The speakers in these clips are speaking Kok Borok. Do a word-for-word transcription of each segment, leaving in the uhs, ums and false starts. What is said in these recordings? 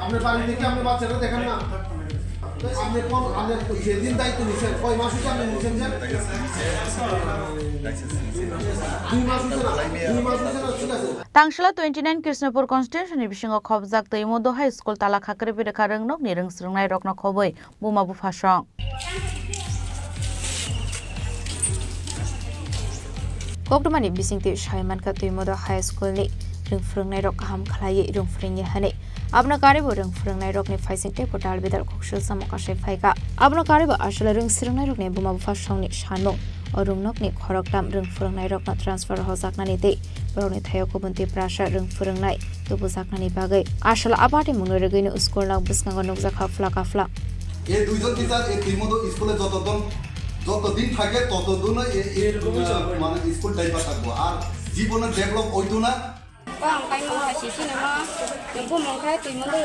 আপনার বাড়ি থেকে আপনার বাচ্চারা দেখেন না। তো আপনি কোন, আপনি যেদিন দায়িত্ব নিছেন, কয় মাস হচ্ছে আপনি নিছেন যে? দুই মাস হচ্ছে না, দুই মাস হচ্ছে না, ঠিক আছে। Tangsila twenty nine Krishnapur constituency ni bisingo khobjak Twimodo High School tala khakrwi bwrwkha rwngnokni rwngsrwngnairokno khobwi buma buphasong. Koktwmani bisingtwi sai mankha Twimodo High School ni rwngphwrwngnairok kaham khlaiwi rwngphwrwngya hwnwi. Abono karwibo rwngphwrwngnairokni phaising teibo dal bidal kok sil samung kasai phaikha. Abono karwibo aswk rwngsrwngnairokni buma buphasongni sanmung. O rwngnokni khoroktham rwngphwrwngnairokno transfer hojaknani tei borokni thaio kubun Tiprasa rwngphwrwngnai tubujaknani bagwi. Aswk a party mungno rwgwino school nok bwskango nukjakha phlaka phla. এই দুইজন টিচার এই তুইমতো স্কুলে যতদিন যতদিন থাকে ততদিন এরকমই মানে স্কুল ডাইপার থাকবো, আর জীবনে ডেভেলপ হইতো না। Ang kaimung hai si sinima, bumung khai twi mungwi,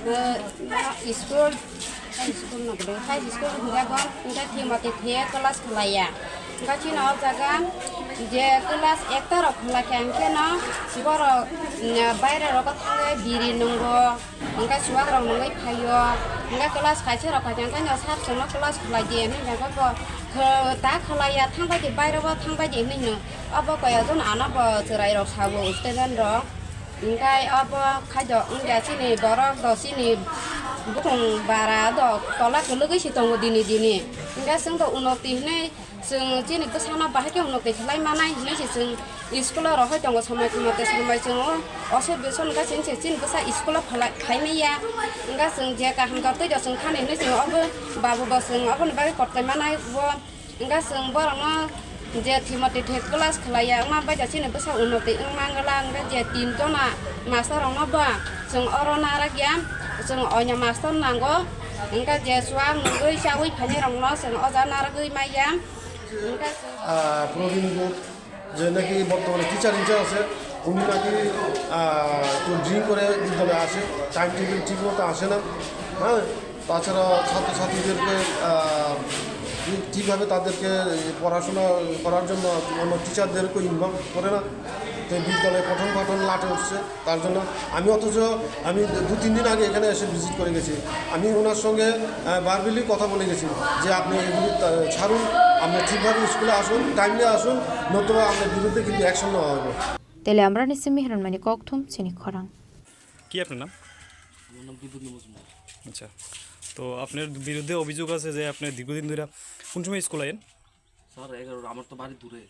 eh, school, high school no bwdw, high school hwnjago, hwnkhe thwi mati thwiya class khlaiya. Hwnkhe chini o jaga je class ekta rok khlai khe, hwnkhe no borok, mm, baire rogo thangwi biri nwngo. Hwnkhe chuwak rok nungwi phaio, hwnkhe class kaisa rok phaikhe, hwnkhe no sir chwngno class khlai di hinwi hwnkhe bo khe-, ta khlaiya, thang bai di, bairo bo thang bai di hinwi hino. Obo koi ekjon ano bo chwrai rok sabo student rok. Hwnkhe obo khaijok wngya chini borok do chini bukung bara do tola kwlwgwi si tongo dini dini. Hwnkhe chwng do unoti hinwi Chwng chini bwsano bahai khe unnoti khlai manai hinwi se chwng school-o rohoi tongo, somoi mote somoi chwng o osuk bisok wngkha chini se chini bwsa school-o phalai, phai manya. Wngkha chwng je kaham khe twi rw chwng thani hinwi chwng obo babu bo chwng oboni bagwi kotlai manai bo. Wngkha chwng borokno je thwi mote thwi class khlaiya wngma bai da chini bwsa unnoti wngma wngla, wngkha je tin jona master rokno ba chwng oro narakya, chwng oinw master nango. Wngkha je chuwak nugwi chaui phainai rokno chwng o jaga naragwi maya. Ah, Probin Gup, je naki বর্তমানে teacher in charge আছে, উনি নাকি, আহ, একটু ড্রিঙ্ক করে বিদ্যালয়ে আসে, time table ঠিক মতো আসে না, হ্যাঁ। তাছাড়া ছাত্রছাত্রীদেরকে, আহ, ঠিক-, ঠিকভাবে তাদেরকে পড়াশোনা করার জন্য অন্য টিচারদেরকে ইনভলভ করে না। তো বিদ্যালয়ে পঠন পাঠন লাটে উঠছে। তার জন্য আমি, অথচ আমি দু তিন দিন আগে এখানে এসে ভিজিট করে গেছি। আমি ওনার সঙ্গে, আহ, ভার্বালি কথা বলে গেছি যে আপনি এগুলি, আহ, ছাড়ুন, আপনি ঠিকভাবে স্কুলে আসুন, টাইমলি আসুন, নতুবা আপনার বিরুদ্ধে কিন্তু অ্যাকশন নেওয়া হবে। Tele Amrani simi hiranmani kokthum chini khorang. কি আপনার নাম? আমার নাম বিদ্যুৎ মজুমদার। আচ্ছা, তো আপনার বিরুদ্ধে অভিযোগ আছে যে আপনি দীর্ঘদিন ধরে কোন সময় স্কুল আইন? স্যার, এগারো, আমার তো বাড়ি দূরে,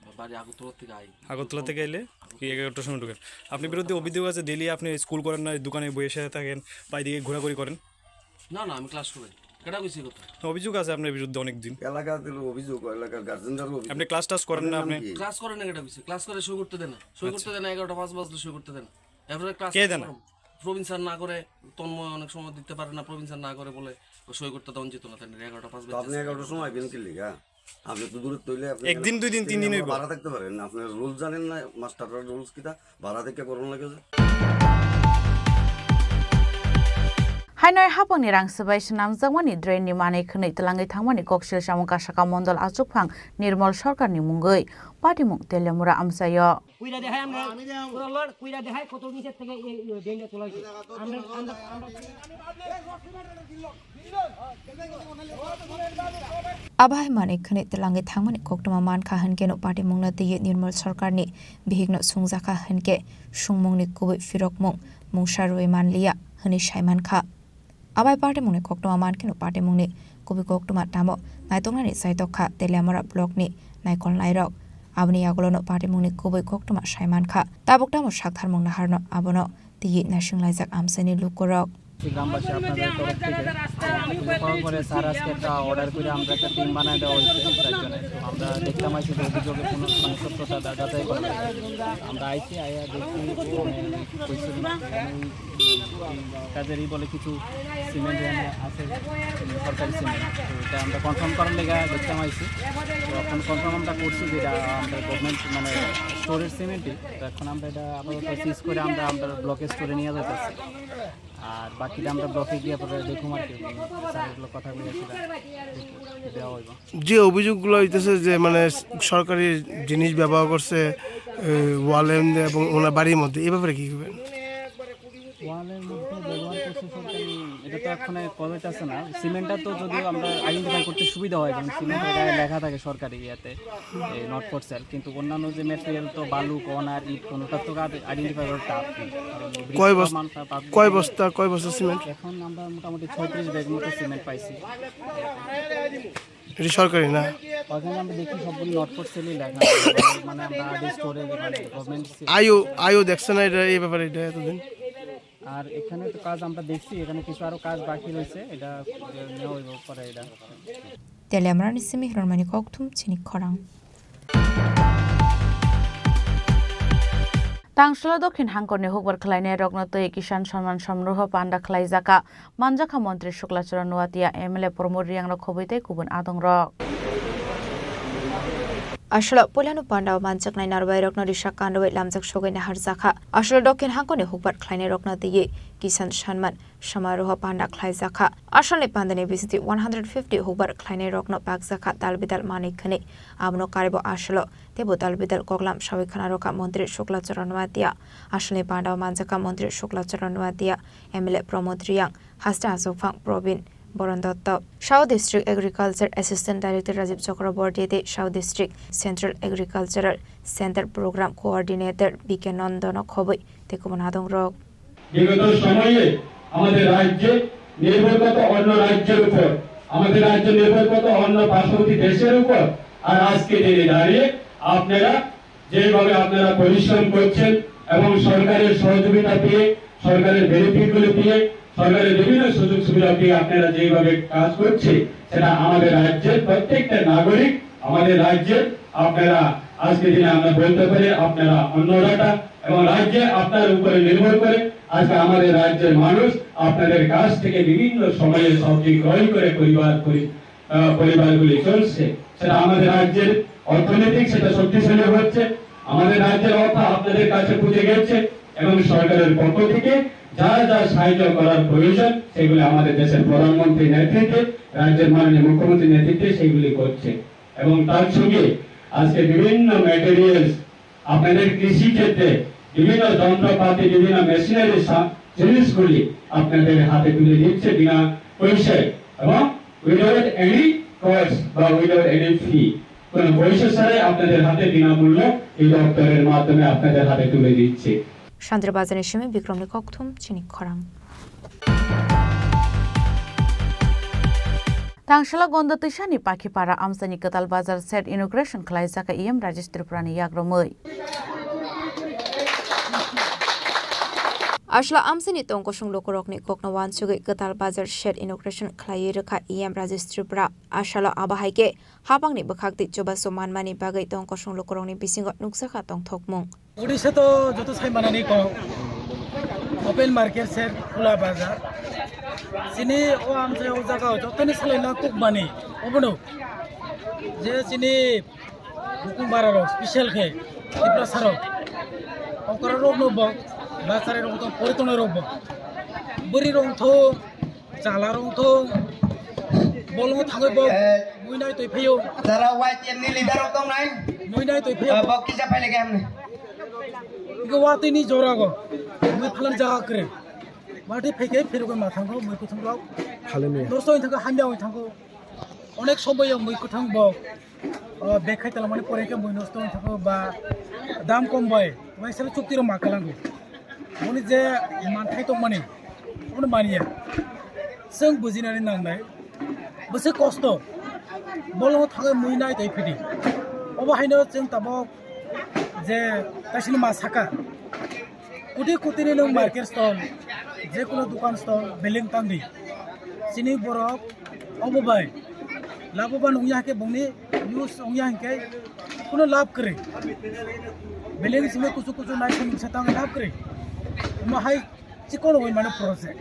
আমার বাড়ি আগরতলা থেকে আই। আগরতলা থেকে এলে কি এগারোটার সময় ঢুকেন? আপনার বিরুদ্ধে অভিযোগ আছে, ডেইলি আপনি স্কুল করেন না, দোকানে বসে থাকেন, বাইরে ঘোরাঘুরি করেন? না, না, আমি ক্লাস করি। কেটা কইছে কথা? অভিযোগ আছে আপনার বিরুদ্ধে অনেক দিন। এলাকার অভিযোগ, এলাকার গার্জেনদের অভিযোগ। আপনি ক্লাস টাস করেন না, আপনার নাম আপনি? কি? ক্লাস করে না কেটা কইছে? ক্লাস করে সই করতে দেয় না। সই আচ্ছা। করতে দেয় না, এগারোটা পাঁচ বাজলে সই করতে দেয় না। এরপরে ক্লাস কে দেয় না? প্রবীণ স্যার না করে, তন্ময় অনেক সময় দিতে পারে না, প্রবীণ স্যার না করে বলে ও সই করতে দেওয়া যেত না, তাই না? এগারোটা পাঁচ তো বাজে আপনি স্যার। এগারোটার সময় আইবেন কি লিগা? আপনি তো দূরে তৈলে আপনি একদিন, দুই দিন, তিন দিন হইব। বাড়া থাকতে পারেন না, আপনার রুলস জানেন না, মাস্টাররা রুলস কিতা বাড়া থেকে করুন লাগে যে। Hainoi hapangni rang swbai swnamjakmani drain ni manwi khwnwi twlangwi thangmani koksil samung Kasaka Mondol achukphang Nirmol Sarkar ni mungwi patimung Teliamura amchaio. Kuida de hai amra, pura lord, kuida de hai, kotor niche theke ei, ei drain ta tola hoyse. Amra, amra, amra. Abo hai manwi khwnwi twlangwi thangmani koktwma mankha hwnkhe no patimungno twiwi Nirmol Sarkarni bihikno sungjakha hwnkhe sungmungni kubui phirokmung mungsa rwui manliya hwnwi sai mankha. Abai patimungni koktwma mankhe no patimungni kubui koktwma tamo naitoknani chaitok kha Teliamura blockni naikolnairok. Aboni yagulono patimungni kubui koktwma sai mankha. Tabuk tamo saktharmung naharno abono twiwi naisinglaijak amchaini lukurok. গ্রামবাসী আপনাদের তরফ থেকে। পাওয়ার পরে স্যার আজকে একটা অর্ডার করে আমরা একটা টিম বানায় দেওয়া হয়েছে চারজনের। তো আমরা দেখতাম আইছি যে অভিযোগের কোনো মানে সত্যতা যা-, যাচাই করা যায়। আমরা আইছি, আইয়া দেখছি, মানে, কইছিল, কাজেরই বলে কিছু সিমেন্ট এখানে আছে, সরকারি সিমেন্ট। তো এটা আমরা কনফার্ম করার লেগে দেখতাম আইছি। তো এখন কনফার্ম আমরা করছি যে এটা আমরা গভর্নমেন্ট মানে স্টোরের সিমেন্টই। তো এখন আমরা এটা আপাতত সিজ করে আমরা, আমরা ব্লকে স্টোরে নিয়ে যাইতেছি। আর বাকিটা আমরা ব্লকে গিয়ে পরে দেখুম আর কি, স্যারের লগে কথা বলে সেটা দেওয়া হইব। যে অভিযোগগুলো হইতেছে যে মানে সরকারি জিনিস ব্যবহার করছে, এ, ওয়ালের মধ্যে এবং ওনার বাড়ির মধ্যে, এই ব্যাপারে কি করবেন? ওয়ালের মধ্যে ব্যবহার করছে সরকারি, এটা তো এখানে কবে চাচ্ছে না। সিমেন্টটা তো যদিও আমরা আইডেন্টিফাই করতে সুবিধা হয়, কারণ সিমেন্টের গায়ে লেখা থাকে সরকারি ইয়েতে, এই নট ফর সেল, কিন্তু অন্যান্য যে ম্যাটেরিয়াল তো বালু, কোন আর ইট, কোনোটা তো আইডেন্টিফাই করা টাফ। কারণ কয় বস্তা? মানুষ আর পাবলিক কয় বস্তা, কয় বস্তা সিমেন্ট? এখন আমরা মোটামুটি ছয়ত্রিশ ব্যাগ মতো সিমেন্ট পাইছি। এটা সরকারি না? ওখানে আমরা দেখি সবগুলো নট ফর সেলই লেখা আছে, মানে আমরা আগে স্টোরে, মানে গভর্নমেন্ট। আইও, আইও দেখছে না এটা, এই ব্যাপারে এটা এতদিন? আর এখানে তো কাজ আমরা দেখছি, এখানে কিছু আরো কাজ বাকি রয়েছে, এটা নেওয়া হইব পরে এটা। Tele Amrani simi Hirormani Kokthum chini khorang. Tangsalo Dokhin Hangkorni hukbar khlainai rokno twi Kisan Samman Samruho panda khlaijakha, manjakha Montri Shukla Charan Noatia, M L A Pramod Reang rok khobwi tei kubun adongrok. Aswlao puilano pandao manjaknai narwai rokno risa kanrwi lamjak sogwi naharjakha. Aswlao Dokhin Hangkorni hukbar khlainai rokno twiwi Kisan Samman Samaroho panda khlaijakha. Asalni pandani bisingtwi one hundred fifty hukbar khlainai rokno pakjakha tal bidal manwi khwnwi. Abono karibo asalo teibo tal bidal koklam sawi khna rwkha Montri Shukla Charan Noatia. Asalni pandao manjakha Montri Shukla Charan Noatia, M L A Pramod Reang, Haste Achukphang Probin Boron Dotto, South District Agriculture Assistant Director Rajiv Chakraborty tei South District Central Agricultural Center Program Coordinator B K Nondono khobwi tei kubun adongrok. বিগত সময়ে আমাদের রাজ্যে নির্ভর করত অন্য রাজ্যের উপর, আমাদের রাজ্য নির্ভর করত অন্য পার্শ্ববর্তী দেশের উপর। আর আজকে দিনে দাঁড়িয়ে আপনারা যেভাবে আপনারা পরিশ্রম করছেন এবং সরকারের সহযোগিতা পেয়ে, সরকারের বেনিফিটগুলি পেয়ে, সরকারের বিভিন্ন সুযোগ সুবিধা পেয়ে আপনারা যেভাবে কাজ করছে, সেটা আমাদের রাজ্যের প্রত্যেকটা নাগরিক, আমাদের রাজ্যের আপনারা আজকে দিনে আমরা বলতে পারি আপনারা অন্নদাতা, এবং রাজ্যে আপনার উপরে নির্ভর করে আজকে আমাদের রাজ্যের মানুষ আপনাদের কাছ থেকে বিভিন্ন সময়ে সবজি ক্রয় করে পরিবার পরি-, আহ, পরিবারগুলি চলছে। সেটা আমাদের রাজ্যের অর্থনৈতিক সেটা শক্তিশালী হচ্ছে, আমাদের রাজ্যের অর্থ আপনাদের কাছে পৌঁছে গেছে এবং সরকারের পক্ষ থেকে যা যা সাহায্য করার প্রয়োজন সেগুলি আমাদের দেশের প্রধানমন্ত্রীর নেতৃত্বে, রাজ্যের মাননীয় মুখ্যমন্ত্রীর নেতৃত্বে সেগুলি করছে। এবং তার সঙ্গে আজকে বিভিন্ন ম্যাটেরিয়ালস আপনাদের কৃষি ক্ষেত্রে বিভিন্ন যন্ত্রপাতি, বিভিন্ন মেশিনারি সা-, জিনিসগুলি আপনাদের হাতে তুলে দিচ্ছে বিনা পয়সায় এবং উইদাউট এনি কস্ট বা উইদাউট এনি ফি, কোনো পয়সা ছাড়াই আপনাদের হাতে বিনামূল্য এই দপ্তরের মাধ্যমে আপনাদের হাতে তুলে দিচ্ছে। Sandra Bazar ni simi Bikrom ni kokthum chini khorang. Tangsala Gonda Twisani Pakhipara amchaini kwtal bazar shed inauguration khlaijak E M Rajesh Tripura ni yagrumwi. Asla amchaini tong kosong lukurokni kokno wansugwi kwtal bazar shed inauguration khlaiwi rwkha E M Rajesh Tripura. Asalo abo hai khe hapangni bwkhak twi chubachu manmani bagwi tong kosong lukurokni bisingo nukjakha tongthokmung. Odisha to joto sai manani kok. Open market se khula bazar. Chini o amchai o jaga o jotoni salai na kuk mani. Obono. Je chini bukung bara rok special khe Tiprasa rok. Okra rok no bo. Basari rok to pori tongnai rok bo. Buri rok tho. Chala rong thung. Bolong thangwi bo. Eh. Muinai toi phaio. Jara Y T F ni leader rok tongnai. Muinai toi phaio. Eh, bok kisa phaile ke hamne. Iko watwi ni jora go. Mui phalang jaga kre. Watwi phaike phirugwi ma thango, mui kuthung rok. Phalemya. Dorso thangko hamya oi thango. Onek somoyo mui kuthang bo, o, bag khai tala mani pore khe mui nosto wng thango ba dam kom bai, bai sale chukti rok ma kalango. Moni je manthai tong mani, ono mani ya. Chwng bujinani nangnai, bwswk kosto, bolong thangwi mui nai tei phidi. Obo haino chwng tabok je kaisini ma saka. Kuti kuti ni nwng market stall, je kono dukan stall, building tangdi. Chini borok obo bai. Labo ba nungya hake bongni use ongya hingke kono lab kre. Building simi kuchu kuchu nai simi sa tang lab kre. Mo hai chikon oi mane project.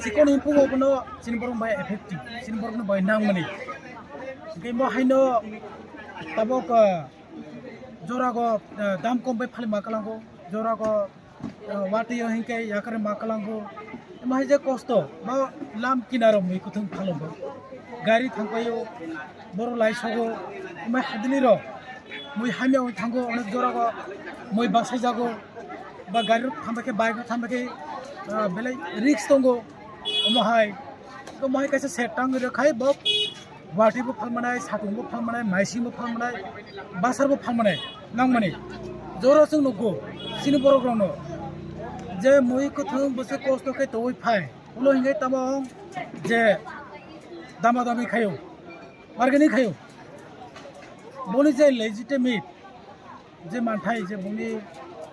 Chikon impung obono chini borok bai effective, chini borok no bai nang mani. Hingke mo haino tabok, ah, Jorago, eh, dam kom bai phali ma kalango, jorago, eh, watwi o hinkhe yakre ma kalango. Ema hai je kosto, ba lam kinaro mui kuthung phalongo. Gari thangpaio, boro lai sogo, ema hadini ro, mui hamya oi thango, onek jorago, mui basai jago. Ba gari rok thambai khe, bike rok thambai khe, ah, belai risk tongo. Omo hai, omo hai kaisa set tang rw khai bo, watwi bo phalmanai, satung bo phalmanai, maising bo phalmanai, basar bo phalmanai, nangmani. Jora chwng nugo, chini borok rokno. Je mui kwthwng bwswk kosto khe tongwi phai. Ulo hingke tamo je dama dami khayo, bargaining khayo. Boni je legitimate je manthai je boni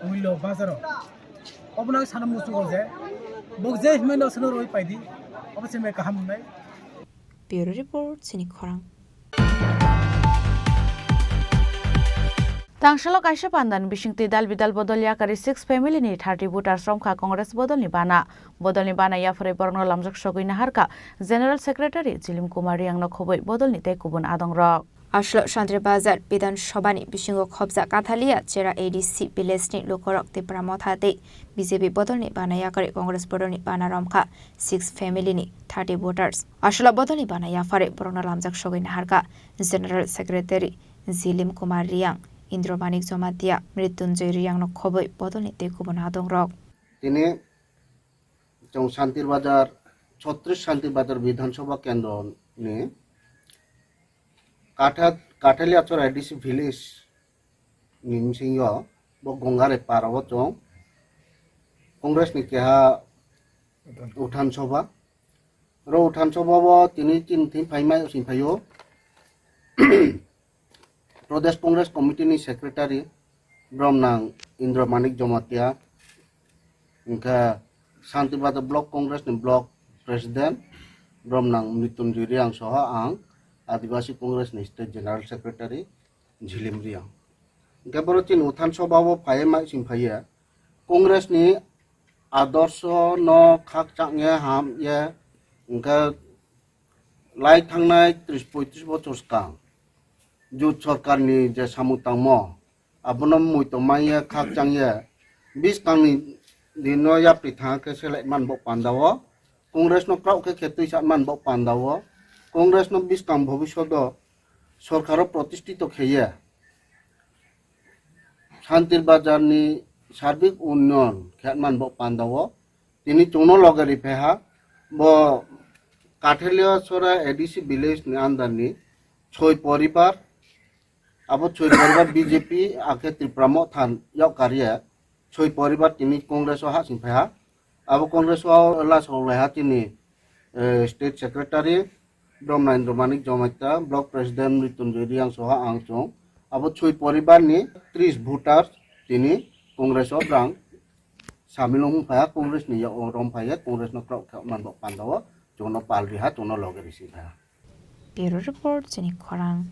mulyo bazaro. Obono sana musugo je bok je himai no sano roi paidi. Obo se me kaham nai. Bureau Report, Sini Khorang. Tangsalo kaisa pandani bisingtwi dal bidal bodol yakari six family ni thirty voters romkha Congress bodolni bana. Bodolni bana yapharwi borokno lamjak sogwi naharkha General Secretary Jilim Kumar Riang no khobwi bodolni tei kubun adongrok. Aslo Shantir Bazar Bidhan Sabhani bisingo khobjak Kathalia Chera A D C village ni lukorok Tipra Motha tei B J P bodolni bana yakari Congress bodolni bana romkha six family ni thirty voters. Aslo bodolni bana yapharwi borokno lamjak sogwi naharkha General Secretary Jilim Kumar Riang, Indra Manik Jomatia, Mrityunjoy Riang no khobwi bodolni tei kubun adongrok. Tini chwng Shantir Bazar, chhatris Shantir Bazar Bidhan Sabha Kendro ni Katha-, Kathaliachor A D C village ni bisingo bo Gongare para o chwng Congress ni keha Uthan Sabha. Ro Uthan Sabha o tini chini thing phaimai sing phaio. Pradesh Congress Committee ni Secretary Bromnang Indra Manik Jomatia, hingkhe Shanti Bazar Block Congress ni Block President Bromnang Mrityunjoy Riang soho ang Adibasi Congress ni State General Secretary Jhilim Riang. Hingkhe boro chini Uthan Sabha o phaiye mai sing phaiye Congress ni adorsho no khakchangye hamye hingkhe lai thangnai tris poitris bochor swkang jut sorkar ni je samung tangmo abono muitu manya khakchangya. Biskang ni din no yapri thang khe selai man bo panda o. Congress no kraoh khe khe twi sa man bo panda o. Congress no biskang bhobishyot o sorkar o protistito kheye. Shantir Bazar ni sarbik unnoyon khe man bo panda o. Tini chwngno loge ri phaha bo Kathalia Sora A D C village ni under ni soi poribar. Abo soi poribar B J P akhe Tipra Motha yok kariya soi poribar tini Congress o hasing phaha. Abo Congress o last o laiha tini, eh, State Secretary Bromnendra Manik Jomaita, Block President Mrityunjoy Riang soha ang chwng. Abo soi poribar ni tris voter tini Congress o rang samil wng phaya, Congress ni yak o rom phaya, Congress no kraoh khe man bo panda o chwngno pal riha, chwngno loge risi phaya. Bureau Report, Chini Khorang.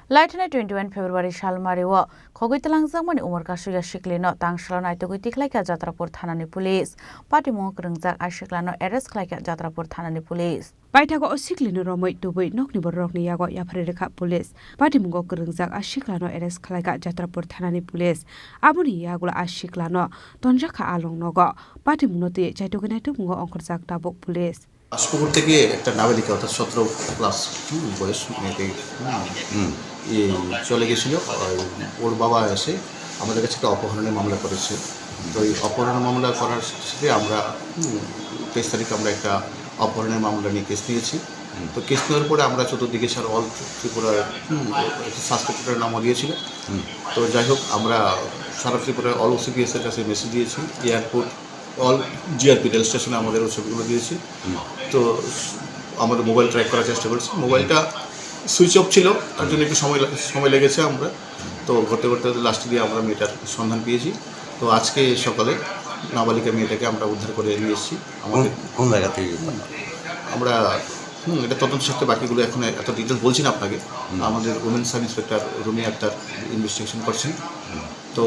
Laithani twenty-one February salmari o khogwi twlangjakmani umor kasui ya sikli no tangsalo naitugwi tikhlai kha Jatrapur thanani police. Patimungo kwrwngjak a sikla no arrest khlai kha Jatrapur thanani police. Paithago o siklino romwi tubui nokni bororokni yago yapharwi rwkha police. Patimungo kwrwngjak a siklano arrest khlaikha Jatrapur thanani police. Aboni yagulo a siklano tonjakha a longnogo. Patimungno twiwi chaitugwi naitugmungo ongkhorjak tabuk police. আজ পুকুর থেকে একটা নাবালিকা, অর্থাৎ সতেরো প্লাস, হুম, বয়স মেয়েটি, হুম, হুম। এই চলে গেছিল। ওই, ওর বাবা এসে আমাদের কাছে একটা অপহরণের মামলা করেছে। তো এই অপহরণের মামলা করার সাথে সাথে আমরা, হুম, তেইশ তারিখে আমরা একটা অপহরণের মামলা নিয়ে কেস নিয়েছি। হুম। তো কেস নেওয়ার পরে আমরা চতুর্দিকে সারা অল ত্রিপুরার, হুম, একটা সাসপেক্টের নামও দিয়েছিল। হুম। তো যাই হোক, আমরা সারা ত্রিপুরার অল ওসিপিএস এর কাছে মেসেজ দিয়েছি, এয়ারপোর্ট, অল জিআরপি রেল স্টেশনে আমাদের ওই ছবিগুলো দিয়েছি। হুম। তো আমাদের মোবাইল ট্র্যাক করার চেষ্টা করছি। মোবাইলটা সুইচ অফ ছিল, তার জন্য একটু সময় লা-, সময় লেগেছে আমরা। তো ঘুরতে ঘুরতে লাস্টে দিয়ে আমরা মেয়েটার সন্ধান পেয়েছি। তো আজকে সকালে নাবালিকা মেয়েটাকে আমরা উদ্ধার করে নিয়ে এসেছি। আমাদের কোন, কোন জায়গা থেকে? আমরা, হুম, এটা তদন্ত স্বার্থে বাকিগুলো এখন এত ডিটেলস বলছি না আপনাকে। হুম। আমাদের women sub inspector Rumi Akhtar investigation করছেন। হুম। তো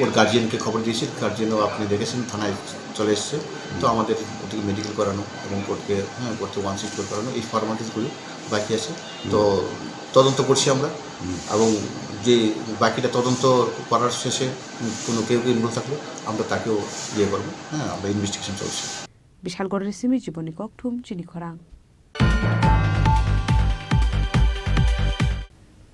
ওর গার্জিয়ানকে খবর দিয়েছি, গার্জিয়ানও আপনি দেখেছেন, থানায় চলে এসছে। তো আমাদের ওটিকে মেডিকেল করানো এবং কোর্টকে, হ্যাঁ, কোর্টকে ওয়ান সিক্সটি ফোর করানো, এই ফর্মালিটিসগুলি বাকি আছে। তো তদন্ত করছি আমরা। হুম। এবং যে বাকিটা তদন্ত করার শেষে কোনো কেউ কেউ ইনভলভ থাকলে আমরা তাকেও ইয়ে করবো, হ্যাঁ, আমরা ইনভেস্টিগেশন চলছে। Bishalgarh ni simi Jiboni Kokthum, Chini Khorang.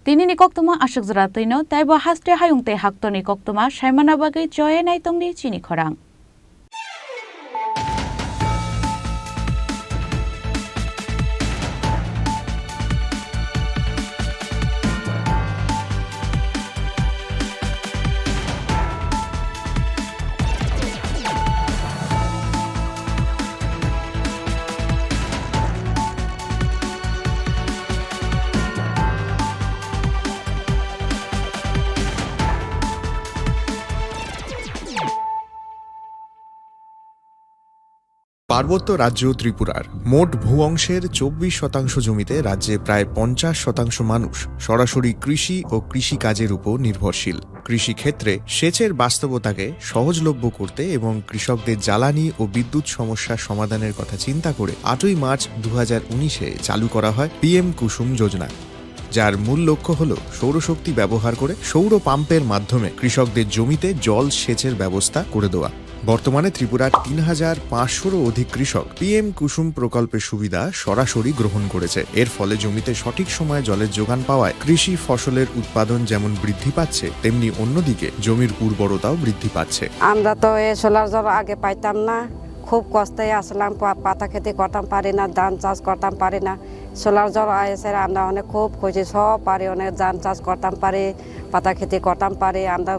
Tinini koktwma aswk jora twino, taibo haste hayung tei haktorni koktwma saimana bagwi choye naitongdi chini khorang. পার্বত্য রাজ্য ত্রিপুরার মোট ভূ অংশের চব্বিশ শতাংশ জমিতে রাজ্যে প্রায় পঞ্চাশ শতাংশ মানুষ সরাসরি কৃষি ও কৃষিকাজের উপর নির্ভরশীল। কৃষিক্ষেত্রে সেচের বাস্তবতাকে সহজলভ্য করতে এবং কৃষকদের জ্বালানি ও বিদ্যুৎ সমস্যা সমাধানের কথা চিন্তা করে আটই মার্চ দু হাজার উনিশে চালু করা হয় পিএম কুসুম যোজনা, যার মূল লক্ষ্য হল সৌরশক্তি ব্যবহার করে সৌর পাম্পের মাধ্যমে কৃষকদের জমিতে জল সেচের ব্যবস্থা করে দেওয়া। বর্তমানে ত্রিপুরার তিন হাজার পাঁচশোরও অধিক কৃষক পিএম কুসুম প্রকল্পের সুবিধা সরাসরি গ্রহণ করেছে। এর ফলে জমিতে সঠিক সময়ে জলের যোগান পাওয়ায় কৃষি ফসলের উৎপাদন যেমন বৃদ্ধি পাচ্ছে, তেমনি অন্যদিকে জমির উর্বরতাও বৃদ্ধি পাচ্ছে। আমরা তো এই সোলার জল আগে পাইতাম না, খুব কষ্টে আসলাম, পা-, পাতা খেতি করতাম পারি না, ধান চাষ করতাম পারি না। সোলার জল এসে আমরা অনেক খুব খুশি, সব পারি, অনেক ধান চাষ করতাম পারি, পাতা খেতি করতাম পারি, আমরা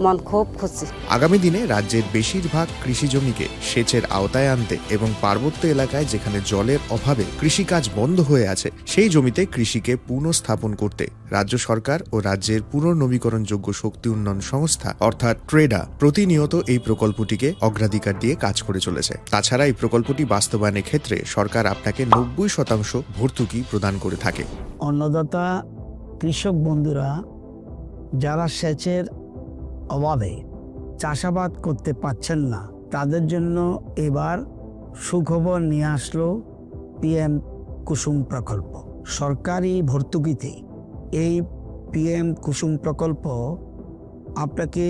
মন খুব খুশি। আগামী দিনে রাজ্যের বেশিরভাগ কৃষি জমিকে সেচের আওতায় আনতে এবং পার্বত্য এলাকায় যেখানে জলের অভাবে কৃষিকাজ বন্ধ হয়ে আছে, সেই জমিতে কৃষিকে পুনঃস্থাপন করতে রাজ্য সরকার ও রাজ্যের পুনর্নবীকরণযোগ্য শক্তি উন্নয়ন সংস্থা অর্থাৎ ট্রেডা প্রতিনিয়ত এই প্রকল্পটিকে অগ্রাধিকার দিয়ে কাজ করে চলেছে। তাছাড়া এই প্রকল্পটি বাস্তবায়নের ক্ষেত্রে সরকার আপনাকে নব্বই শতাংশ ভর্তুকি প্রদান করে থাকে। অন্নদাতা কৃষক বন্ধুরা যারা সেচের অভাবে চাষাবাদ করতে পারছেন না, তাদের জন্য এবার সুখবর নিয়ে আসলো পিএম কুসুম প্রকল্প। সরকারি ভর্তুকিতে এই পিএম কুসুম প্রকল্প আপনাকে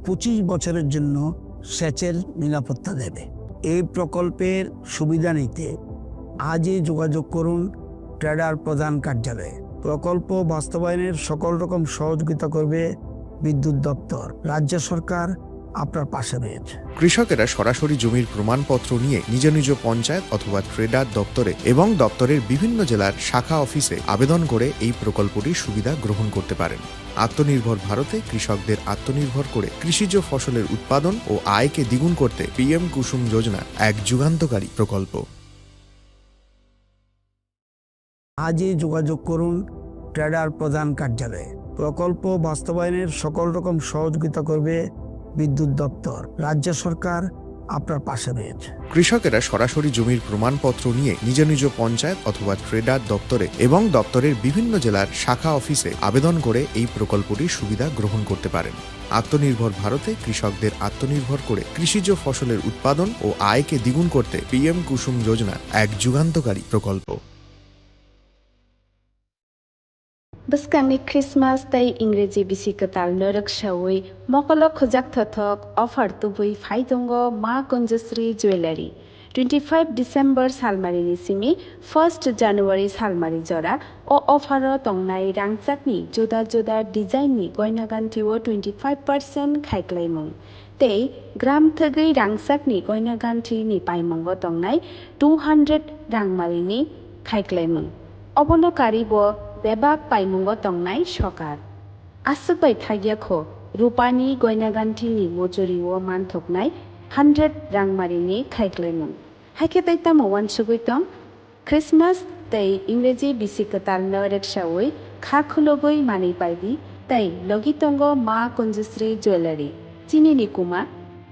পঁচিশ বছরের জন্য সেচের নিরাপত্তা দেবে। এই প্রকল্পের সুবিধা নিতে আজই যোগাযোগ করুন ট্রেডার প্রধান কার্যালয়ে। প্রকল্প বাস্তবায়নের সকল রকম সহযোগিতা করবে বিদ্যুৎ দপ্তর। রাজ্য সরকার আপনার পাশে রয়েছে। কৃষকেরা সরাসরি জমির প্রমাণপত্র নিয়ে নিজ নিজ পঞ্চায়েত অথবা ট্রেডার দপ্তরে এবং দপ্তরের বিভিন্ন জেলার শাখা অফিসে আবেদন করে এই প্রকল্পটির সুবিধা গ্রহণ করতে পারেন। আত্মনির্ভর ভারতে কৃষকদের আত্মনির্ভর করে কৃষিজ ফসলের উৎপাদন ও আয়কে দ্বিগুণ করতে পিএম কুসুম যোজনা এক যুগান্তকারী প্রকল্প। আজই যোগাযোগ করুন ট্রেডার প্রধান কার্যালয়ে। প্রকল্প বাস্তবায়নের সকল রকম সহযোগিতা করবে বিদ্যুৎ দপ্তর। রাজ্য সরকার আপনার পাশে রয়েছে। কৃষকেরা সরাসরি জমির প্রমাণপত্র নিয়ে নিজ নিজ পঞ্চায়েত অথবা ট্রেডার দপ্তরে এবং দপ্তরের বিভিন্ন জেলার শাখা অফিসে আবেদন করে এই প্রকল্পটির সুবিধা গ্রহণ করতে পারেন। আত্মনির্ভর ভারতে কৃষকদের আত্মনির্ভর করে কৃষিজ ফসলের উৎপাদন ও আয়কে দ্বিগুণ করতে পিএম কুসুম যোজনা এক যুগান্তকারী প্রকল্প। Bwskangni Christmas tei Ingreji bisi kwtalno rwksaui mokolo khujak thothok offer tubui phai tongo Ma Kunjasri Jewellery. Twenty five December salmarini simi first January salmari jora o offer o tongnai rangchakni juda juda design ni goina ganthi o twenty five percent khaiklaimung. Tei gram thwgwi rangchakni goina ganthini paimungo tongnai two hundred rangmarini khaiklaimung. Obono karibo bebak paimungo tongnai sokar. Aswk bai thagya kho, rupani goina ganthini mochorio manthoknai hundred rangmarini khaiklaimung. Haikhe tei tamo uansugwi tong? Christmas tei Ingreji bisi kwtalno rwksaui kha khulugwi manwi paidi tei logi tongo Ma Kunjasri Jewellery. Chini ni kuma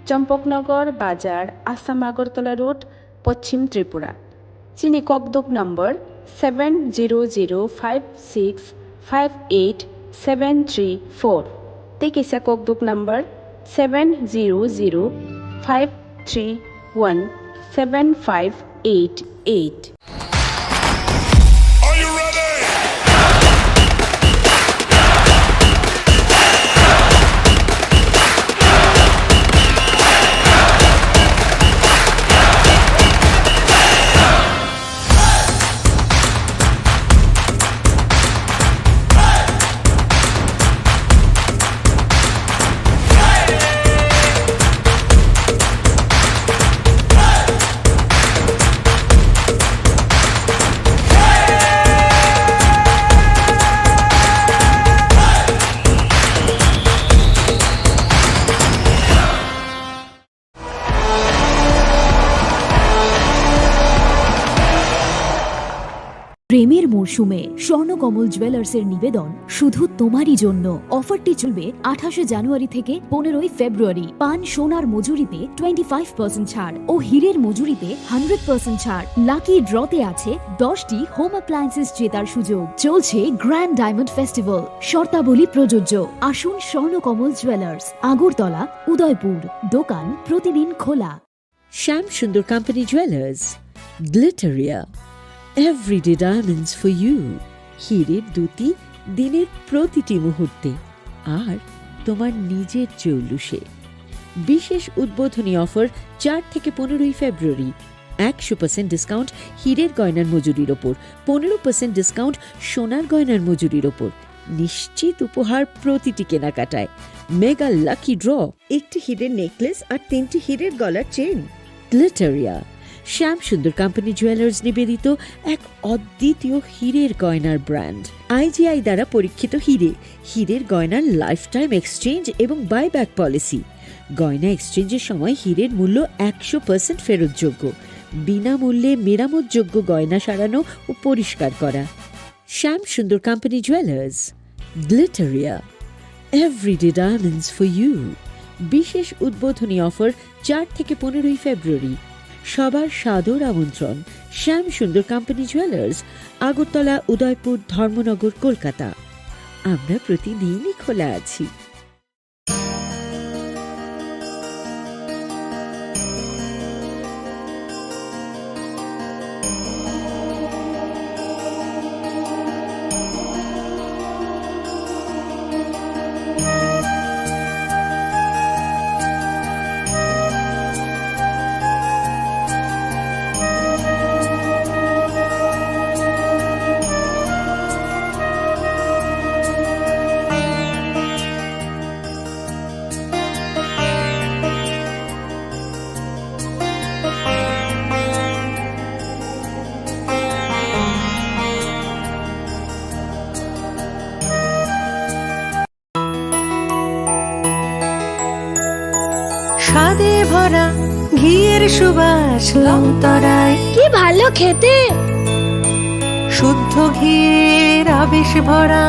Champaknagar Bazar, Assam Agartala Road, Poschim Tripura. Chini kokduk number seven zero zero five six five eight seven three four. Tei kisa kokduk number seven zero zero five three one seven five eight eight. Are you ready? মরশুমে স্বর্ণকমল জুয়েলার্সের নিবেদন শুধু তোমারই জন্য। অফারটি চলবে আঠাশে জানুয়ারি থেকে পনেরোই ফেব্রুয়ারি। পান সোনার মজুরিতে টোয়েন্টি ফাইভ পার্সেন্ট ছাড় ও হীরের মজুরিতে হান্ড্রেড পার্সেন্ট ছাড়। লাকি ড্রতে আছে দশটি হোম অ্যাপ্লায়েন্সেস জেতার সুযোগ। চলছে গ্র্যান্ড ডায়মন্ড ফেস্টিভ্যাল, শর্তাবলী প্রযোজ্য। আসুন স্বর্ণকমল জুয়েলার্স, আগরতলা, উদয়পুর। দোকান প্রতিদিন খোলা। Shyam Sundar company jewellers, Glitteria, everyday diamonds for you. হীরের দ্যুতি দিনের প্রতিটি মুহূর্তে, আর তোমার নিজের জৌলুসে। বিশেষ উদ্বোধনী অফার চার থেকে পনেরোই ফেব্রুয়ারি। একশো পার্সেন্ট ডিসকাউন্ট হীরের গয়নার মজুরির ওপর, পনেরো পার্সেন্ট ডিসকাউন্ট সোনার গয়নার মজুরির ওপর। নিশ্চিত উপহার প্রতিটি কেনাকাটায়। মেগা লাকি ড্র, একটি হীরের নেকলেস আর তিনটি হীরের গলার চেইন। গ্লিটারিয়া, শ্যাম সুন্দর কোম্পানি জুয়েলার্স নিবেদিত এক অদ্বিতীয় হীরের গয়নার ব্র্যান্ড। আইজিআই দ্বারা পরীক্ষিত হীরে, হীরের গয়নার লাইফ টাইম এক্সচেঞ্জ এবং বাইব্যাক পলিসি। গয়না এক্সচেঞ্জের সময় হীরের মূল্য একশো পার্সেন্ট ফেরতযোগ্য। বিনামূল্যে মেরামতযোগ্য গয়না সারানো ও পরিষ্কার করা। Shyam Sundar company jewellers, Glitteria, everyday diamonds for you. বিশেষ উদ্বোধনী অফার চার থেকে পনেরোই ফেব্রুয়ারি। সবার সাদর আমন্ত্রণ। শ্যাম সুন্দর কোম্পানি জুয়েলার্স, আগরতলা, উদয়পুর, ধর্মনগর, কলকাতা। আমরা প্রতিদিনই খোলা আছি। স্বাদে ভরা ঘিয়ের সুবাস লংতরাই। কি ভালো খেতে! শুদ্ধ ঘিয়ের আবেশ ভরা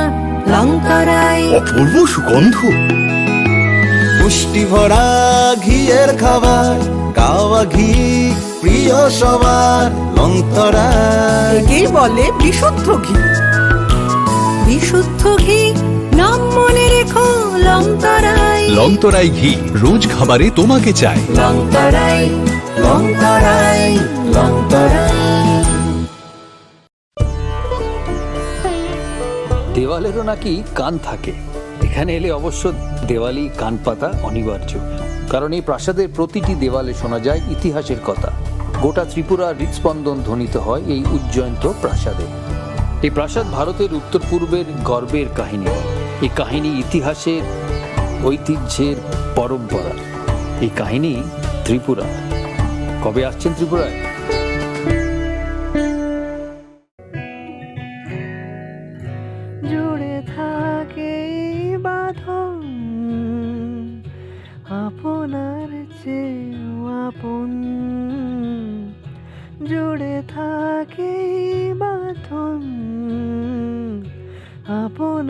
লংতরাই। অপূর্ব সুগন্ধ। পুষ্টি ভরা ঘিয়ের খাবার, কাওয়া ঘি প্রিয় সবার লংতরাই। একেই বলে বিশুদ্ধ ঘি। বিশুদ্ধ ঘি, নাম মনে রেখো লংতরাই। লংতরাই ঘি, রোজ খাবারে তোমাকে চাই। লংতরাই, লংতরাই, লংতরাই। দেওয়ালেরও নাকি কান থাকে। এখানে এলে অবশ্য দেওয়ালি কান পাতা অনিবার্য, কারণ এই প্রাসাদের প্রতিটি দেওয়ালে শোনা যায় ইতিহাসের কথা। গোটা ত্রিপুরার হৃদস্পন্দন ধ্বনিত হয় এই উজ্জয়ন্ত প্রাসাদে। এই প্রাসাদ ভারতের উত্তর পূর্বের গর্বের কাহিনী। এই কাহিনী ইতিহাসের, ঐতিহ্যের পরম্পরা। এই কাহিনী ত্রিপুরা। কবে আসছেন ত্রিপুরায়? জুড়ে থাকে এই বাঁধন, আপনার চেয়েও আপন। জুড়ে থাকে এই বাঁধন, আপনার